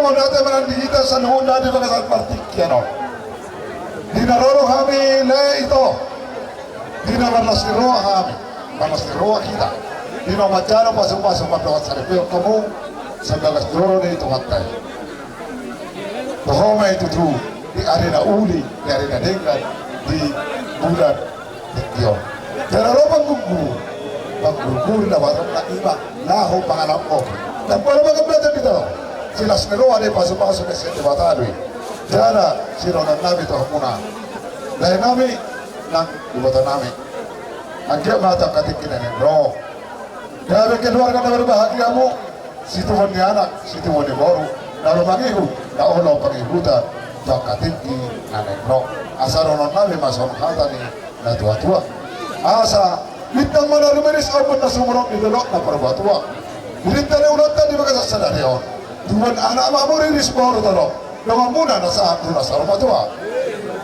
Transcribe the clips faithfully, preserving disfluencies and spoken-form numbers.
Mauliate ma di hita saluhutna di bagasan partingkian on. Di na ro do hami lae, ito. Di na marlas ni roha hami, marlas ni roha hita. Di na manjalo pasupasu mandok saripeon hamu sian bagas joro ni Tuhanta i. Toho ma i tutu di ari na uli, di ari na denggan, di bulan tingki on. Jala ro panggugur, panggugur na barang na ima laho pangalap on. Ndang pola mangambiatan di tano. Silas ni roha do i, pasupasu ni sian Debata do i. Jala sirohaonnami tu hamuna, laenami nang ibotonami. Anggiat ma tu angka tingki na naeng ro, gabe keluarga na berbahagia hamu. Situbuan ni anak, situbuan ni boru, na olo mangihut, na olo pangihutan tu angka tingki na naeng ro. Asa dohononnami ma songon hata ni natuatua. Asa bintang ma na rumiris, ombun na sumurop di dolok na parbatua. Dirinta ni ulaonta di bagasan sadari on, tubuan anak ma hamu, riris boru tolop, donganmuna na sahat tu na saur matua.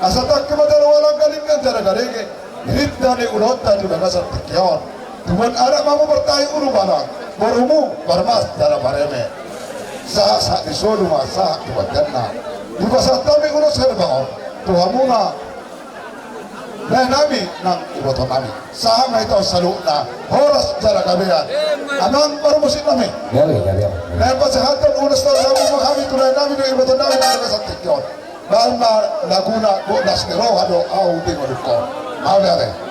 Asa tangki ma jala ualang, galinggang jala garege, dirinta ni ulaonta di bagasan tingki on, tubuan anak ma hamu, martahi ulu balang, borumu marmas jala mareme. Sahat sahat ni solu ma sahat tu badanna. Dipasahat hami ulos herbang on tu hamuna, laenami nang ibotonami. Sahat ma hita on saluhutna, horas jala gabe. Amang parmusiknami, gabe, gabe. Lae, pasahathon ulos tolu ma hami tu laenami dohot ibotonami di bagasan tingki on. Bahen ma laguna Gok Las ni Roha do Au di Ngolungkon. Mauliate.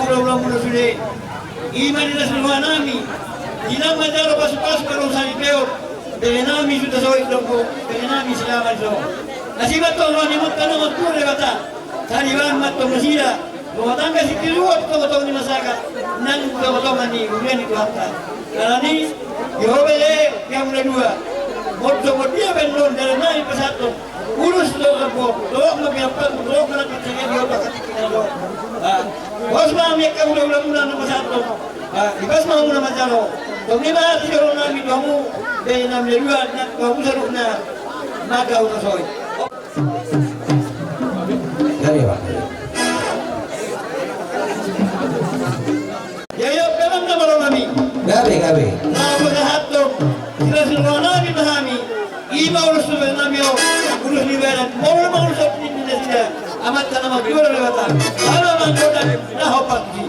Ulaonmuna sude, i ma di las ni rohanami, di na manjalo pasupasu, pasupasu ni peop, berenami Sutasoit dohot berenami Silaban i. Asi ma antong roha ni monta na martua Debata, sariban ma antong nasida, rumah tangga sitiruon di tongatonga ni masyarakat, nang di tongatonga ni huria ni Tuhanta. Alani i, Jahowa be, di hamuna dua, molo songon dia pe annon dalan nami pasahathon, ulos dohot rambu, torop ma pinampang, torop ma na pansarian, di otak hati kita do. Ah, pos ma hami angka hulahulamuna na pasahathon. Ah, ipas ma hamuna manjalo. Tong i ma hata ni rohanami tu hamu, berenami na dua, nang tu hamu saluhutna, mangga hutasoit. Gabe, Pak. Ia, ia, memang nama lo nami. Gabe, gabe. Na pasahathon, di las ni rohanami ma hami. I ma ulos tu berenami on, ulos ni badan, molo ma ulos ni nasida, amanta na martua Debata, ala manggoda, na hombar di.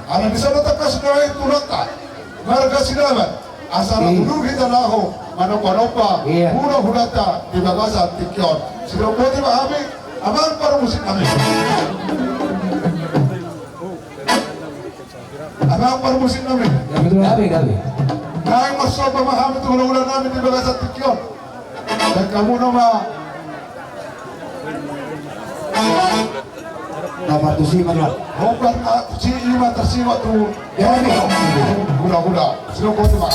Ala di son do tangkas nai tu angka marga Sinaman, asa lam ulur hita laho manomba-nomba hulahulanta di bagasan tingki on. Sidung boti ma hami, amang parmusik nami. Amang parmusik nami. Gabe, gabe. Naeng marsomba ma hami tu hulahula nami di bagasan tingki on. Dengke muna ma. Nomor tusi ma. Nomor tusi ima tarsiwa tu. Hulahula. Sidung boti ma.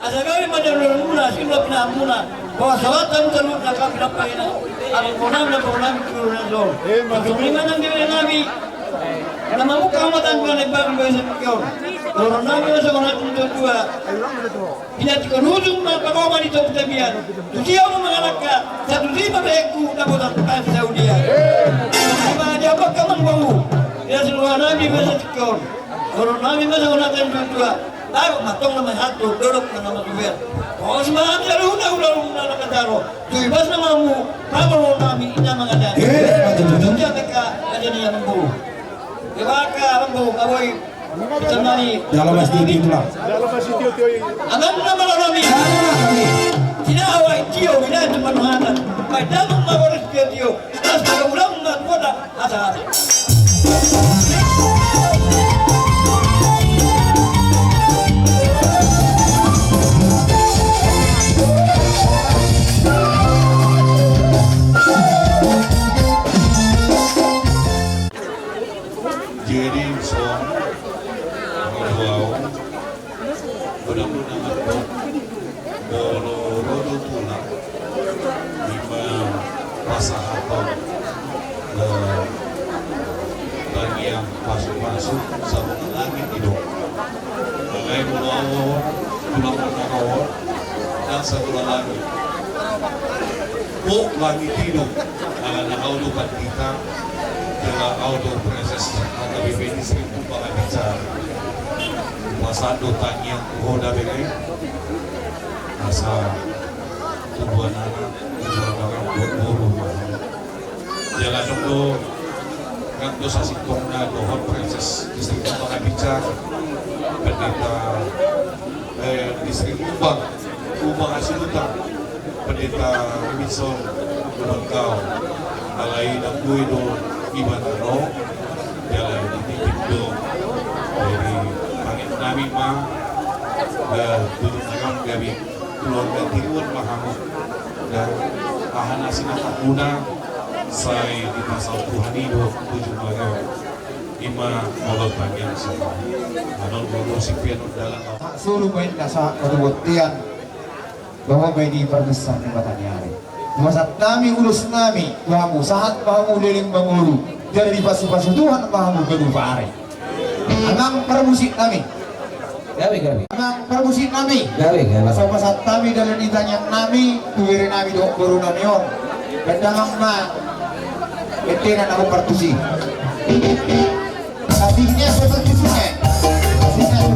Asa gabe ma dalan muna, simba pinahan muna. Bahwa salatan talu na kami dapat enak. Aku pernah, pernah turun langsung. Eh, maksudnya mana dia nami? Karena mau kamu tanpa lebar biasa kau. Kalau nami masuk anak itu dua. Ina tiko nujung ma pagoman i topu tabian. Tusi au ma mangalangka, satusi ma bahenku dapotan pansaulian. Ima dia bakka manggomu. Ina siluanami ma satikon. Goronami ma saunatan tuatua. Taruh ma tong na mahatur, dorok na matuber. Pos ma hami aluna ulauna na kataro. Tu ibas na mamu, pagoronami ina mangadan. Tusi angka raja ni amangboru. Kebaka amangboru, aboi. Jalo pasti itu lah. Amang na malo nami. Tidak awak tio, tidak cuma nuhatan. Baik damang ma boros tio tio. Astaga ulang ma kota. Asa asa. Jadi, so, molo au, mudah-mudahan molo ro do tulang, ima pasahaton, eh, tangiang pasu-pasu, sabola langit i do. Alai molo au, tulang molo au, dan sabola langit. O langit i do, alana au do pandita, jala au do praeses H K B P Distrik Humbang Abica. Pasahat do tangiang tu ho da bere. Asa tubuan anak, tubuan anak, buat boru ma. Jala adong do, nang do sasintongna dohot praeses Distrik Humbang Abica, Pendeta, eh, Distrik Humbang, Humbang Hasilutang, Pendeta Robinson Lumangkau, alai ndang boi do ibana ro, jala dititip do. Jadi, pangido nami ma, eh, tu na gabe keluarga Tiruan ma hamu, dan aha na sinangkapmuna, sai dipasaut Tuhan i do tu jumolo. Ima molo tangiang sama. Anon molo sipian dalan. Solu ma inna sahat tu bontean. Bahwa ma i di parmesan ni mata ni ari. Pasahat nami ulos nami, hamu sahat ma hamu leleng mangolu. Jala dipasu-pasu Tuhan ma hamu ganup ari. Amang parmusik nami. Gabe, gabe. Amang parmusik nami. Gabe, gabe. Asa pasahat nami dalan ni tangiang nami, tu bere nami dohot boru nami on. Baen damang ma. Betena na partusi. Asik ni, asik ni, asik ni.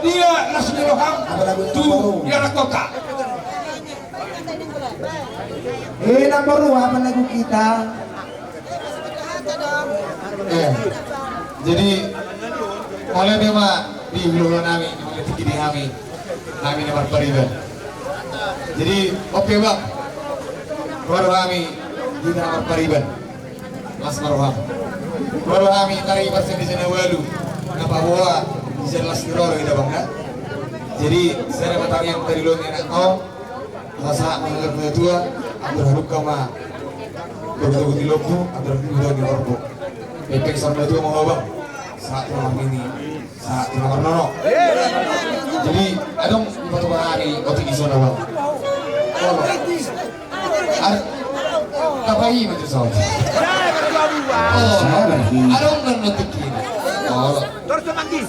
Dia las ni roham tu ianakhonta. Eh, nomor dua apa lagu kita? Eh, jadi, mauliate ma di hulahula nami, mauliate di hami, hami na marpariban. Jadi, oke, Bang. Ro do hami di na marpariban. Las ma roham. Ro do hami tari parsian di jana walu. Na paboa di jana las ni roha do hita, Bang, ya. Jadi, sada ma tangiang tariloan ni anak on. Asa manghatai na tua, andor halumpang ma. Bertemu di lombu, andor di lombu. Pepeng sama na tua ma, Bang. Sahat tu na marnini. Sahat tu na marnono. Jadi, adong i patokan ni otik i songon on, Bang. Olo. Ad-, apa i macam songon? Olo. Adong na otik i. Olo.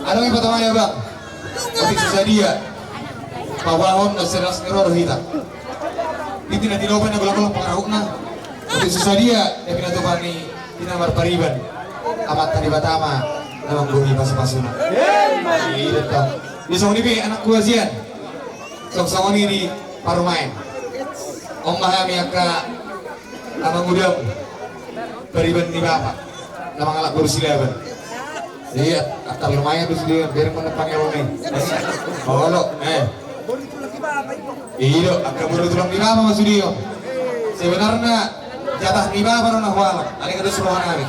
Adong i patokan ni, Bang. Otik so sadia. Paboahon na las ni roha do hita. Di tina tilopa na golanggolang pangarahutna. Otik so sadia, na pinatupa ni di na marpariban. Amanta Debata ma na manggohi pasupasuna. Iya, betul. Di songon i pe anakku hasian. Songon i di parumaen. On ma hami angka amangudam pariban ni bapa na mangalap boru Silaban. Iya, angka lumayan do sude, bereng ma na pangeon i. Olo, eh. I do, angka boru tulang ni bapa ma sude on. Sebenarna jatah ni bapa do na hualap, alai nga dos roha nami.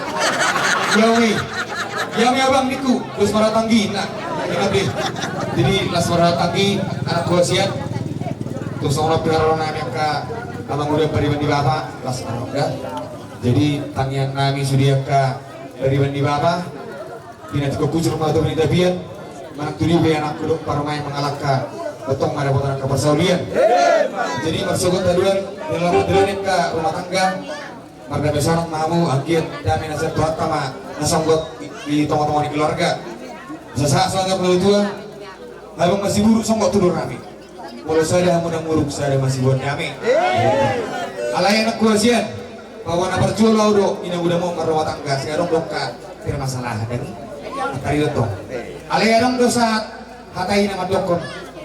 Iya, umi. Iya, umi, abang, ningku, dos ma roha tanggi, nah. Jadi, las ma roha tanggi, anakku hasian. Tung songon on pe roha nami angka amangudam pariban ni bapa, las ma roha, ya. Jadi, tangiang nami sude angka pariban ni bapa. Pinantikhon hujur ma tu tapian. Manang tu dia pe anakku dohot parumaen mangalangka, tongtong ma dapotan angka parsaulian. Jadi marsogot haduan, di dalam haduan angka rumah tangga. Mardame sonang ma hamu, anggiat dame na sian Tuhanta ma na songgot di, di tongatonga ni keluarga. Sahat songon na tua. Habang masiburuk songgot tudur nami. Molo sada hamu na muruk, sada ma siboan dame. Alai anakku hasian, paboa na parjolo au do, inangudam on marrumah tangga, sai adong do angka permasalahan, dang i? Angka ribut do. Alai adong do sahat hata i na mandokkon,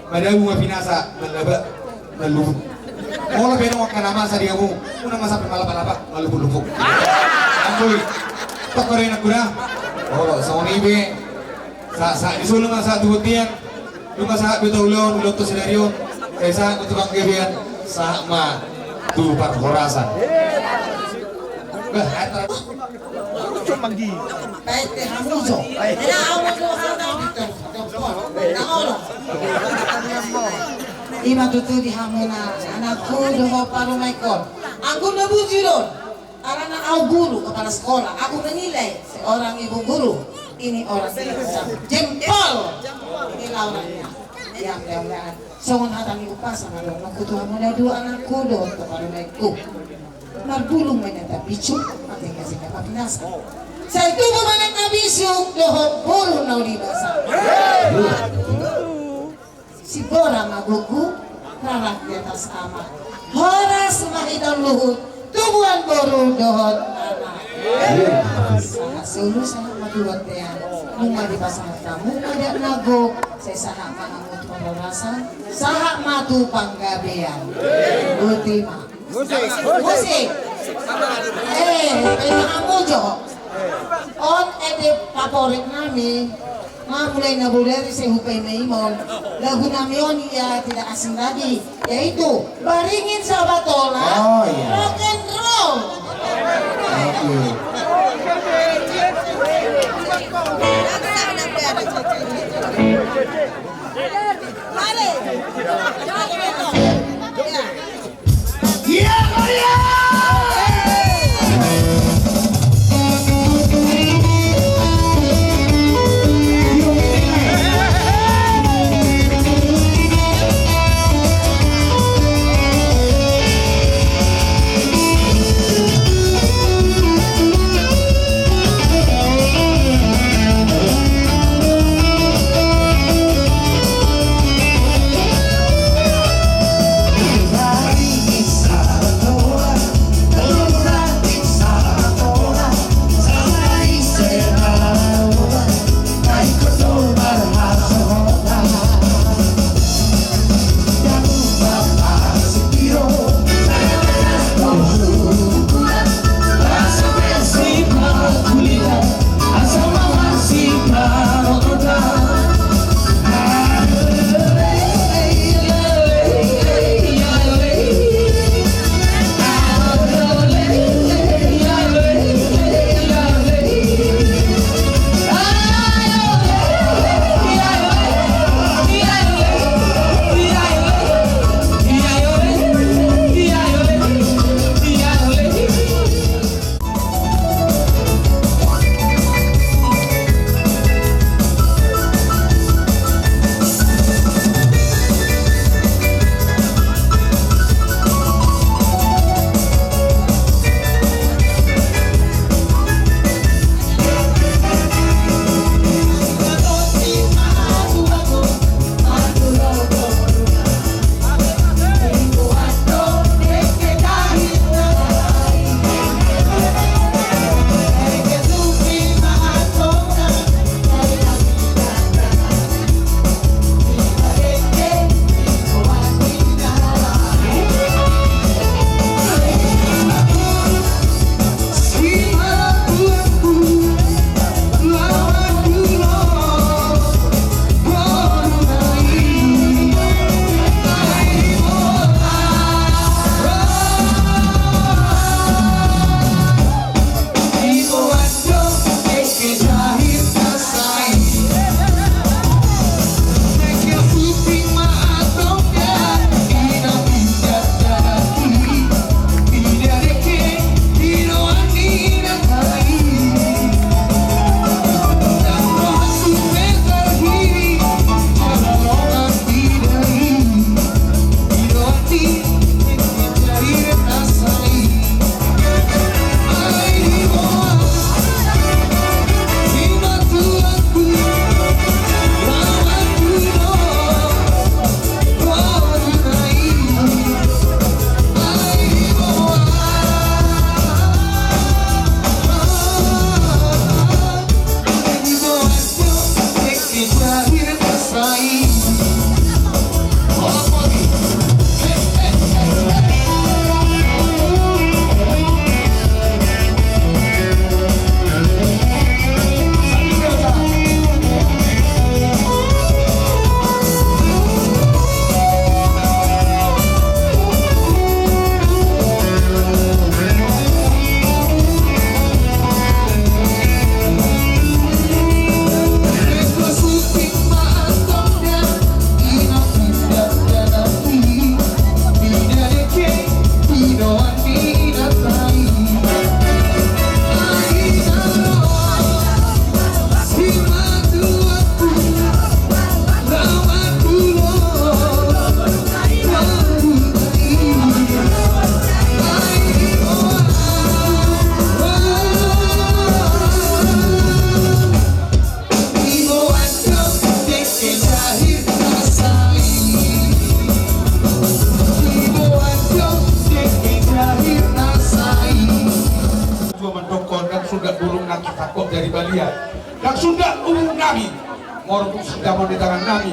madabu ma pinasa, mallaba, malluput. Molo pe adong angka na masa di hamu, unang ma sampe mallapalapa, malluputluput. Anggo i, tongko do inangku da. Olo, songon i pe. Sa, sa, di solu ma sahat tu bontean. Nunga sahat be tu ulaon, ulaon tu sadari on. Sai sahat ma tu panggabean. Sahat ma tu parhorasan. Bah, antar. Cuma gi. Baik, teh, hamu jo. Baik. Ena, hamu jo, hamu. Nang olo. Ima tutu di hamu na, anakku, dohot parumaenku. Anggo na bujur on. Karena au guru, kepala sekolah, aku menilai seorang ibu guru, ini orang yang jempol. Inilah orangnya. Ya, mudah-mudahan. Songon hata ni umpasa, madongnonku tu hamu na dua anakku, dohot tu parumaenku. Marbulung ma na tabisuk, mate kasih dapat binasa. Sai tubu ma na tabisuk, dohot boru na uli basa. Sibora ma gogo, rarang di atas ama. Horas ma hita on luhut, tubuan boru dohot anak. Sahat solu, sahat ma tu bontean. Nunga dipasahat hamu adat na gok, sai sahat ma hamu tu parhorasan, sahat ma tu panggabean. Boti ma. Musik. Musik. Eh, hupaima hamu jo. On ende favorit nami. Ma mulai na bodari sai hupaima i ma on. Lagu nami on ya tidak asing lagi, yaitu Baringin Sabatola. Oh, iya. Rock and roll. Oke. Ia, ndang suda umur nami, molo tung sinta mona di tangan nami,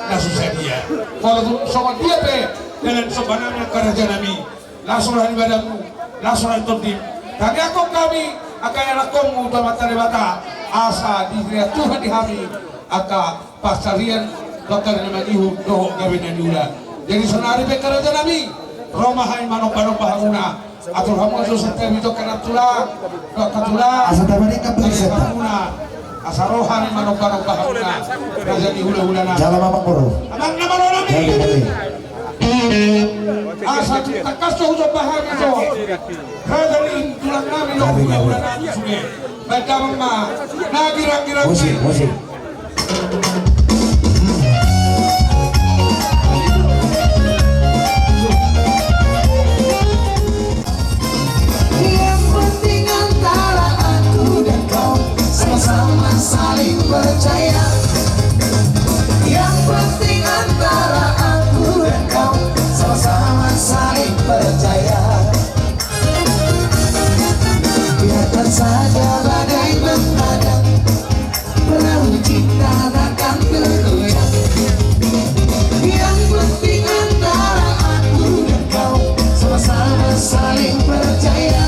na so sadia. Molo tung songon dia pe dalan somba nami angka raja nami, las roha ni badanmu, las roha ni tondim. Tangiangkon hami angka ianakhonmu tu Amanta Debata, asa dibere Tuhan di hami angka pansarian, banggar na manihut dohot gabe na niula. Jadi saonari pe angka raja nami, ro ma hami manomba-nomba hamuna. Atur hamu jo santabi tu angka tulang, tu angka tulang. Asa tabaring kan bagi seta. Hamuna. Asa ro hami manomba-nomba hamuna. Raja ni hula-hula nami. Jala mamang boru. Amang na malo nami. Jala, jala. Asa tangkas do hujomba hami jo. Raja ni tulang nami do hula-hula nami sude. Baen damang ma. Na girang-girang. Musik, musik. Yang penting antara aku dan kau sama-sama saling percaya. Yang penting antara aku dan kau sama-sama saling percaya. Biarkan saja badai menghadang, perahu cinta takkan bergoyang. Yang penting antara aku dan kau sama-sama saling percaya.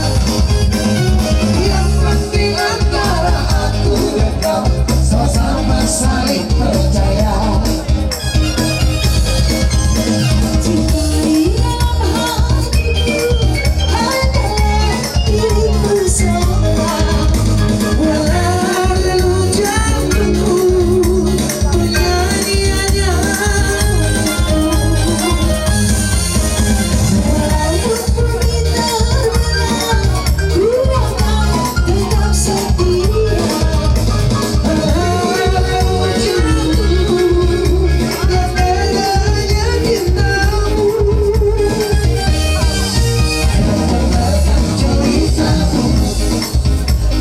Yang penting antara aku dan kau sama-sama saling percaya.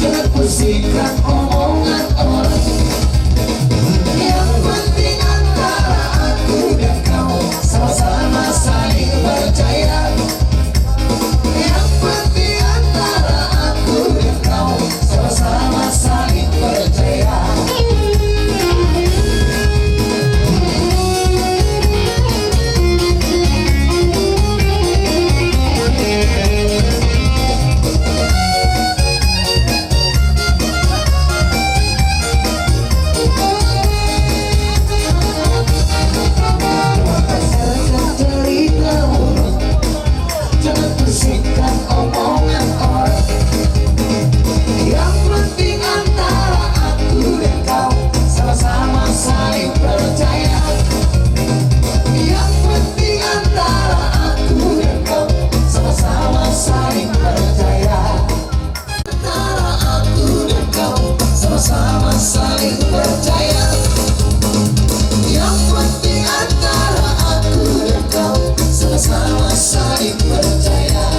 Jangan pusingkan omongan orang. Yang penting antara aku dan kau sama-sama saling percaya. Yang penting antara aku dan kau sama-sama saling percaya. Jangan pusingkan omongan orang. Yang penting antara aku dan kau sama-sama saling percaya. Yang penting antara aku dan kau sama-sama saling percaya. Antara aku dan kau sama-sama saling percaya. Yang penting antara aku dan kau sama-sama saling percaya.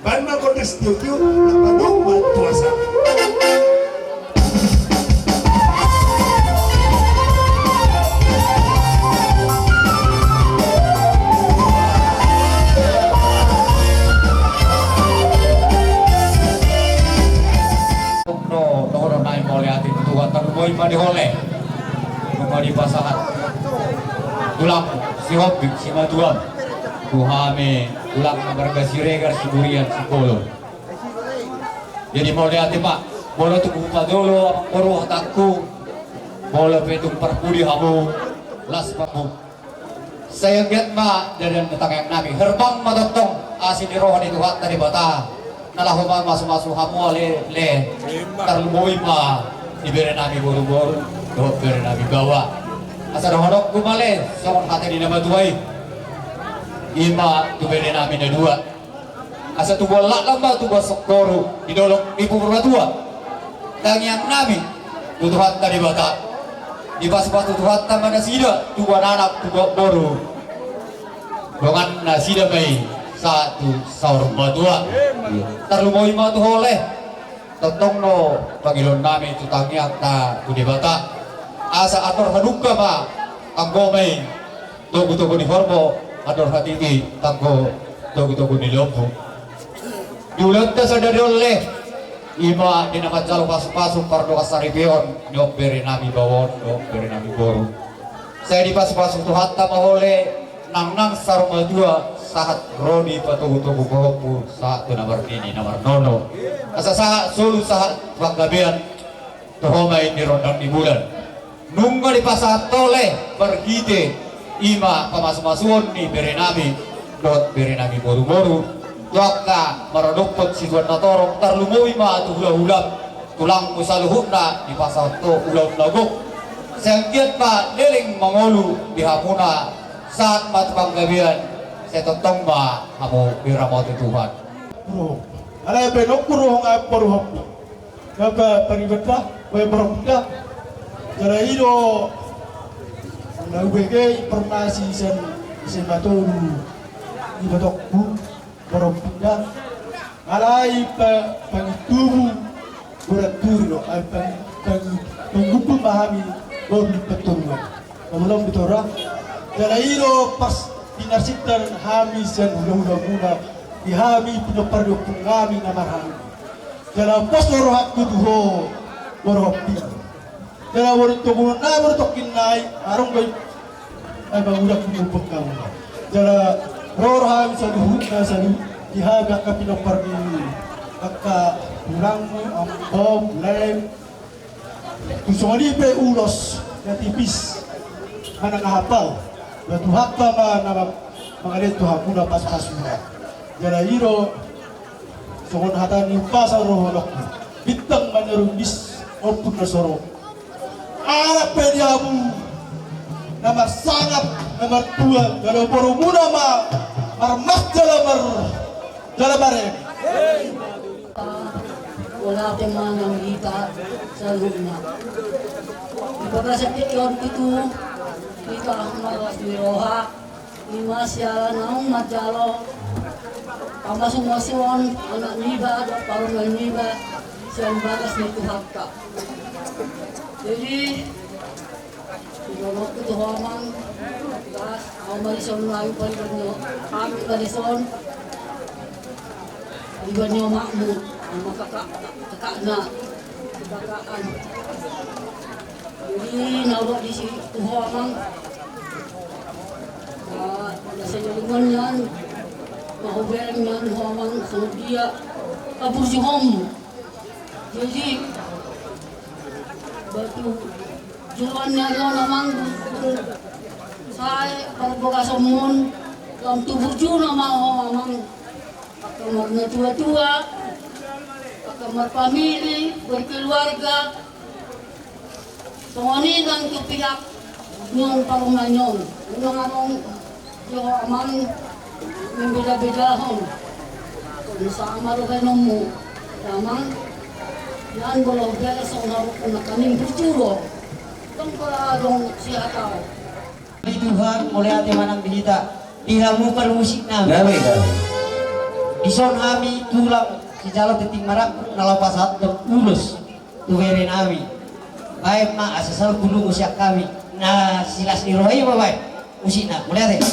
Baen ma gondang sitio-tio, na mandok ma tuasa. Dohonon nami mauliate tu Tuhan, tarlumobi ma di ho, Leleng. Nunga dipasahat tulang sihombing simatuam tu hami tulang na marga Siregar, Siburian, Simbolon. Jadi mauliate ma, molo tung hupajolo amang boru hatangku, molo pe tung parpudi hamu, las ma hamu. Sai anggiat ma dalan ni tangiang nami, herbang ma tongtong asi ni roha ni Tuhanta Debata. Na laho mamasumasu hamu ale, le. Tarlumobi ma di bere nami boruboru dohot bere nami baoa. Asa dohononku ma le songon hata ni na matua i, i ma tu bere nami na dua. Asa tubuan lakna ma tubuan songkoru di dolok ni Purbatua. Tangiang nami tu Tuhanta Debata, dipasupasu Tuhanta ma nasida tubuan anak tubuan boru. Dongan nasida ma i sahat tu saur matua. Tarlumobi ma tu ho le. Tongtong do pangidoan nami tu tangiangta tu Debata, asa andor hadungka ma tanggo ma i, togutogu ni horbo, andor hatiti tanggo togutogu ni lombu. Di ulaonta sadari on le, i ma di na manjalo pasupasu pardongan saripeon ni on bere nami baoa on dohot bere nami boru. Sai dipasupasu Tuhanta ma ho le, nang nang saur matua sahat ro di patogutogu pahompu sahat tu na marnini na marnono. Asa sahat solu sahat panggabean tu ho ma i di rondang ni bulan. Nunga dipasahat ho le marhite i ma pamasumasuon ni bere nami dohot bere nami boruboru tu angka maradophon situan na torop, tarlumobi ma tu hulahula tulangmu saluhutna, dipasahat ho ulaon na gok. Sai anggiat ma leleng mangolu di hamuna, sahat ma tu panggabean, sai tongtong ma hamu diramoti Tuhan. Bro, alai pe nongku ro nga boru hoppu. Nga pe paribata, pe boru hoppu da. Jala i do na hubege informasi sian ise ma tolu i batokku. Boru hoppu da. Alai pa-, pangintubu borat turi do, ai pang-, pang-, panggumpul ma hami boru di patoruan. Pamulang bitora. Jala i do pas pinarsinta hami sian hulahulamuna di hami pinompar ni ompung nami na marhaha. Jala pos do rohangku tu ho boru hoppu. Jala boru togunon na boru tongkin nai arung bai. Ai mangudak mupuk kamu. Jala ro hami saluhutna salu di hami angka pinompar ni angka tulangmu, ambamu, laem. Tu songon i pe ulos na tipis manang hapal. Ba Tuhanta ma na mangalean tu hamuna pasupasuna. Jala i do songon hata ni umpasa dohononku. Bintang manyarumbis ompung na soro. Anak pe di hamu na marsangap na martua, jala borumuna ma marmas jala mar-, jala marem. Mauliate ma nang di hita saluhutna. Di bagasan tingki on tutu hita marlas ni roha. I ma siala naung manjalo pamasumasuon anak niba dohot parumaen niba sian bagas ni Tuhanta. Jadi, dohononku tu ho amang, las, ahu ma dison, ahu pariban ni ho, ahu ma dison. Iba ni omakmu, ama kakak, kakakna, kakakan. Jadi, na obat di si, tu ho amang. Na, na sajalingon nian, na hubereng nian ho amang, songon dia, haburjuhonmu. Jadi, batu, joloan nian ho amang, sae, parbogasonmon, lam tu burju nama ho amang. Angka marnatuatua, angka marpamili, berkeluarga. Songon i nang tu pihak ni on parumaen on. Unang adong jo amang membedabedahon. Songon i ma dohononmu amang. Nian molo bere songon na nangkin burju do. Tong pola adong sihatahon. Di Tuhan, mauliate ma nang di hita, di hamu parmusik nami. Gabe, gabe. Dison hami tulang sijalo tintin marangkup na laho pasahathon ulos tu bere nami. Baen ma asa saut bulungmu sian hami, na silas ni roha i ma baen. Musikna, mauliate.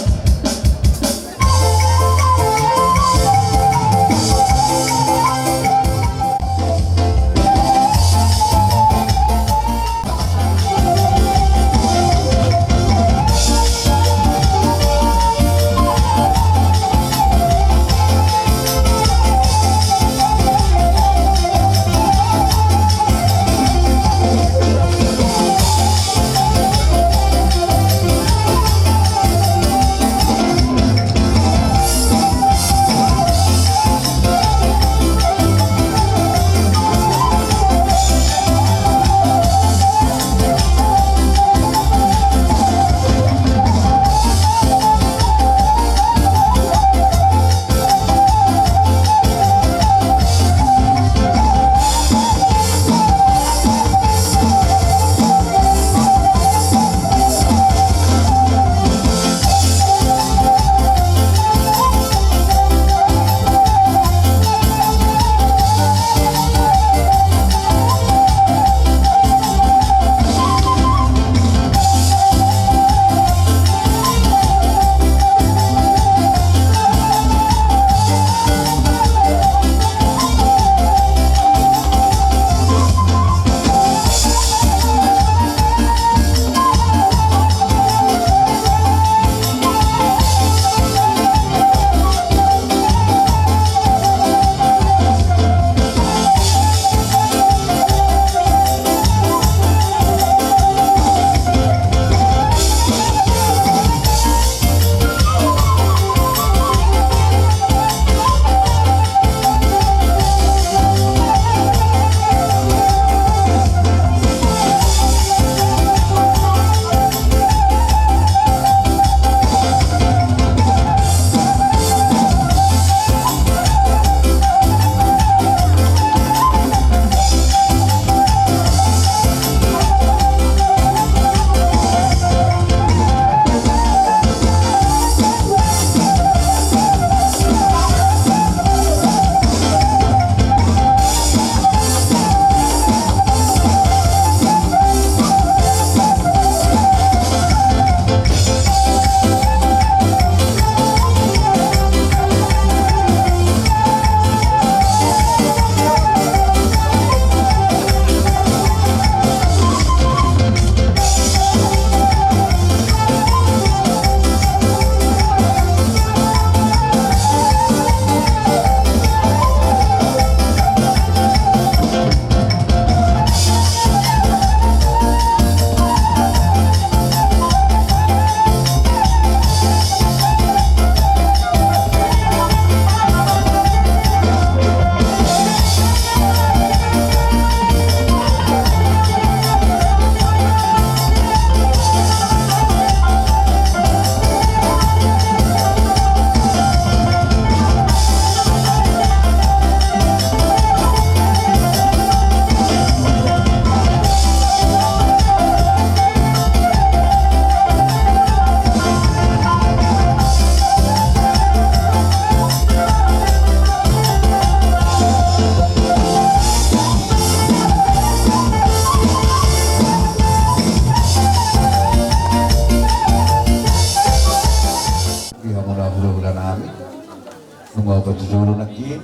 Nunga opat tu jolo nangkin,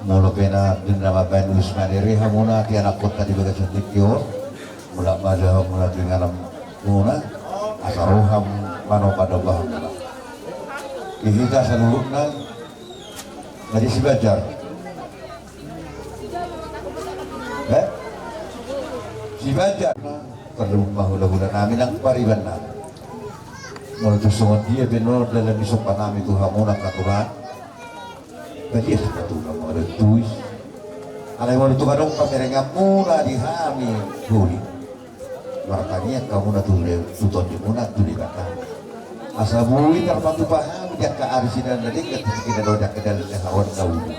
molo pe na denggan mambahen ulos manang ere hamuna di anakhonta di bagasan tingki on, molo mada hamuna tu ingananmuna, asa ro hamu manopa domba hamuna. Di hita saluhutna, na di Sibanjar. Eh? Sibanjar. Parhulahulanami nang pariban nami. Molo tung songon dia pe na dalan ni somba nami tu hamuna angka tulang. Badias ma tu hamuna tulang. Alai molo tung adong pamerenganmuna di hami, boi. Martangiang hamuna tu, tu tondimuna tu Debata. Asa boi tarpatupa hami di angka ari sian na denggan, di angka dalan ni haroan na uli.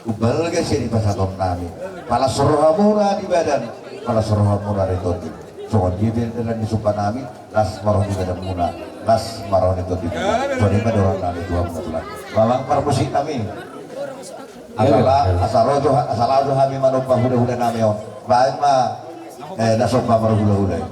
Umbalga sian i pasahaton nami. Pala so ro hamuna di badan, pala so ro hamuna di tondi. Songon dia pe dalan ni somba nami, las ma roha di badanmuna, las ma roha di tondimuna. Songon i ma dohonon nami tu hamuna tulang. Amang parmusik nami. Asa la-, asa ro jo ha-, asa laho jo hami manomba hulahula nami on. Baen ma, eh, na somba marhulahula i.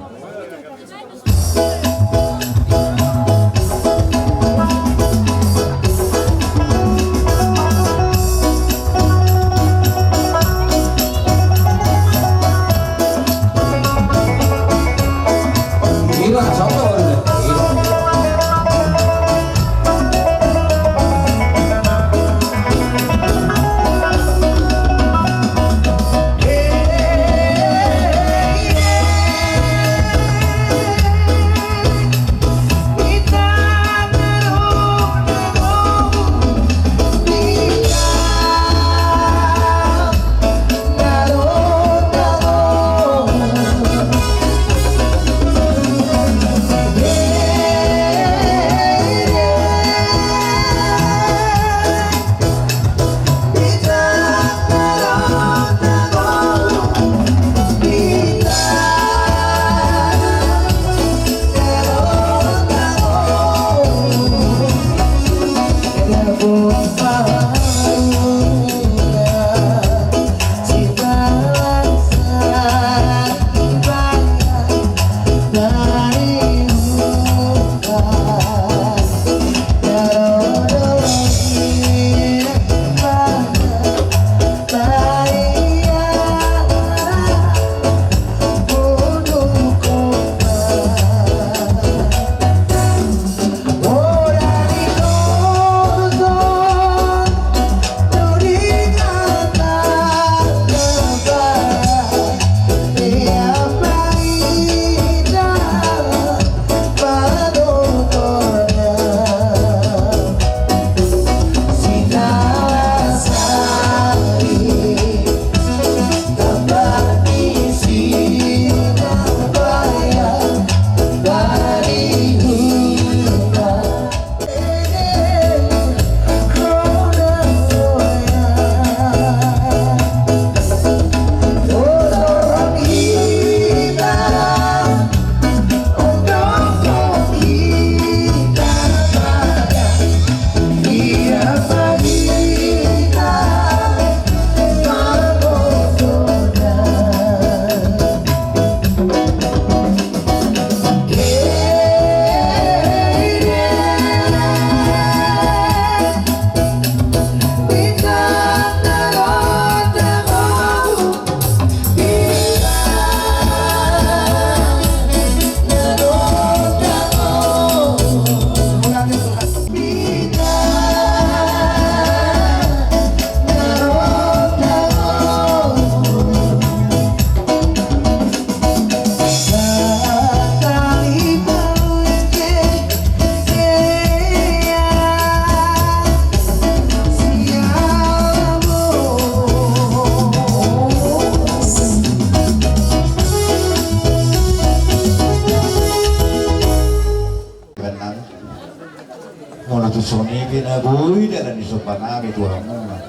Molo tung songon i pe na boi dalan ni somba nami tu hamuna.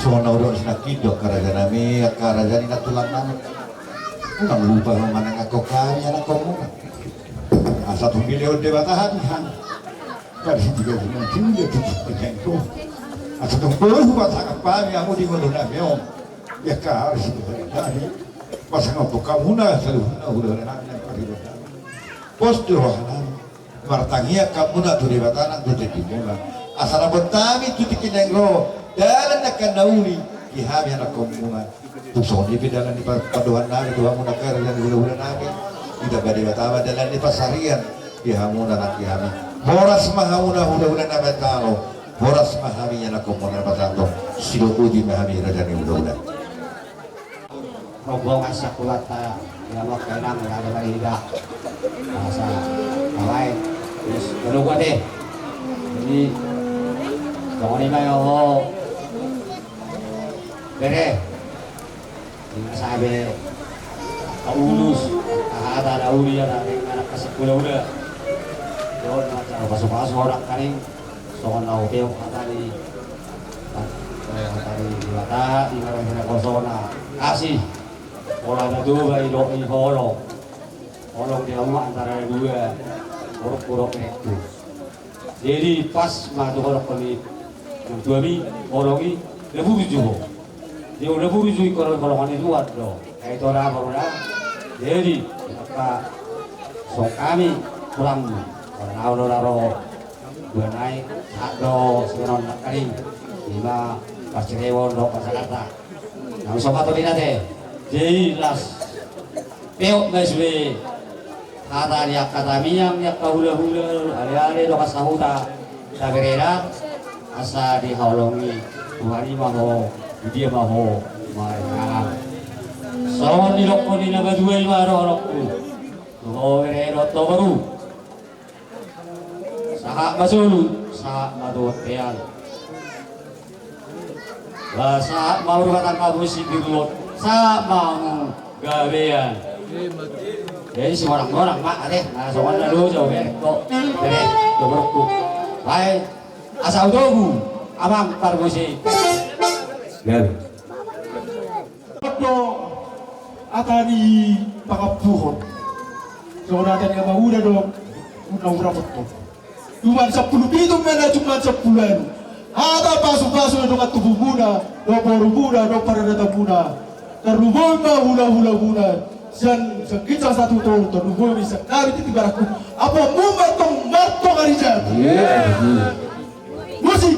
Songon na hudok sinangkin do angka raja nami, angka raja ni nantulang nami. Unang lupa ho manangihon hami anakhonmuna. Asa tung dilehon Debata hami. Tadi si tiga bulan sudah tutup perjangkau. Asa tung boi hupasahat hami hamu di ngolu nami on. Ia kahari si tiga bulan tadi. Pasangaphon hamuna saluhutna hulahula nami nang pariban nami. Pos tu roha nami. Martangiang hamuna tu Debata nang tu tondimuna. Asa ramot hami tu tingki na naeng ro, dalan na angka na uli di hami anakkonmuna. Tung songon i pe dalan ni pa-, pandohan nami tu hamu na angka raja ni hulahula nami. Ditamba Debata ma dalan ni pansarian di hamu na nang di hami. Horas ma hamu na hulahula na matano. Horas ma hami anakkonmuna na matano. Sidok uji ma hami raja ni hulahula. Rombongan sakuat ta, ya, maka enang, ya, ada lagi tidak. Masa, lain. Terus, menunggu deh. Jadi, jangan lima ya, oh. Bere. Ini sabe. Kaulus. Kahata ada uli, ada, ada kasih pula udah. Jawab, macam, pasu-pasu orang kaning. Songon na hupeop hata ni, eh, hata ni Debata, di marhite naposona, kasih. Pola na Toba i dohot i holong. Holong di hamu antara na dua, borungku dohot berekku. Jadi pas ma tu holong ni nang tuami, holong i, na burju ho. Dia udah burju i, holong, holongan i tuat do. Kayak itu ada apa udah? Jadi, maka songon hami tulang, karena udah laro. Dua nai, sahat do, sian on nangkaning. Ima, pas Cirebon do, pas Jakarta. Nang sopat tadi nate. Jelas. Peop ma sude. Hata ni angka tamiang, ni angka hulahula, ale-ale do, angka sahuta. Tabereda. Asa dihaholongi. Tuhan i ma ho. Dia ma ho. Mai, ngarang. Songon ni dokon ni na batua i ma do holongku. Ho bere do tobaru. Sahat ma solu, sahat ma tu bontean. Ba, sahat ma uruhatan ma bosi di ruot, sahat ma hamu gabean. Jadi si morang-morang ma, ate, na songon na lo, jauh bere, kok, bere, jauh berku. Baik, asa utobu, amang parbosi. Gabe. Dohot do hata ni pangampuhon. Songon hata ni ama uda do, unang huramothon. Jumadi sampulu pitu ma na jumadi sampulu ualu. Hata pasu-pasu na dongan tubumuna, dohot borumuna, dohot paradatonmuna. Tarlumobi ma hulahulamuna. Sian, sian ginjang satu toru, tarlumobi sian hami tintin barakku. Ampongmu ma tong martonga di jabu. Musik.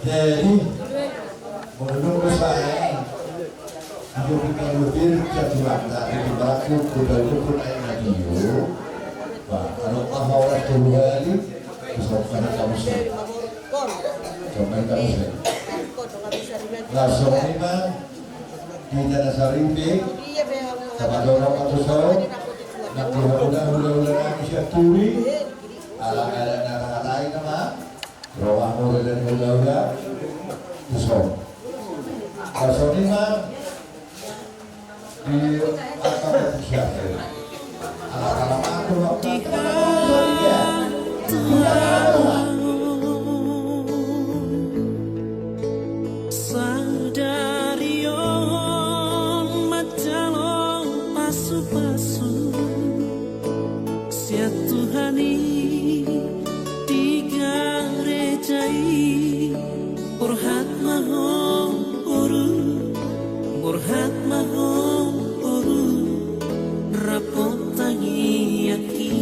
Jadi, menurut saya, aku pikir lebih jatuh anda di bangku kuda lukun air radio. Wah, kalau paham orang tuh hari, bisa pernah kamu sih. Coba kamu sih. Langsung memang di Tanah Saripe, sama dorong atau so, nak dihamudah udah-udah nangis ya turi, ala-ala nara-nara nama. Roha mura dan hula-hula. Tuson. Tuson ima. Di apa kata siapa? Anak-anak aku waktu. Sadari on manjalo pasu-pasu. Sian Tuhan i di gareja i, borhat ma ho boru, borhat ma ho boru, rap tangiangki.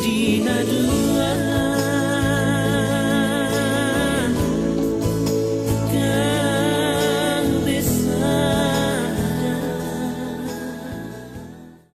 Di na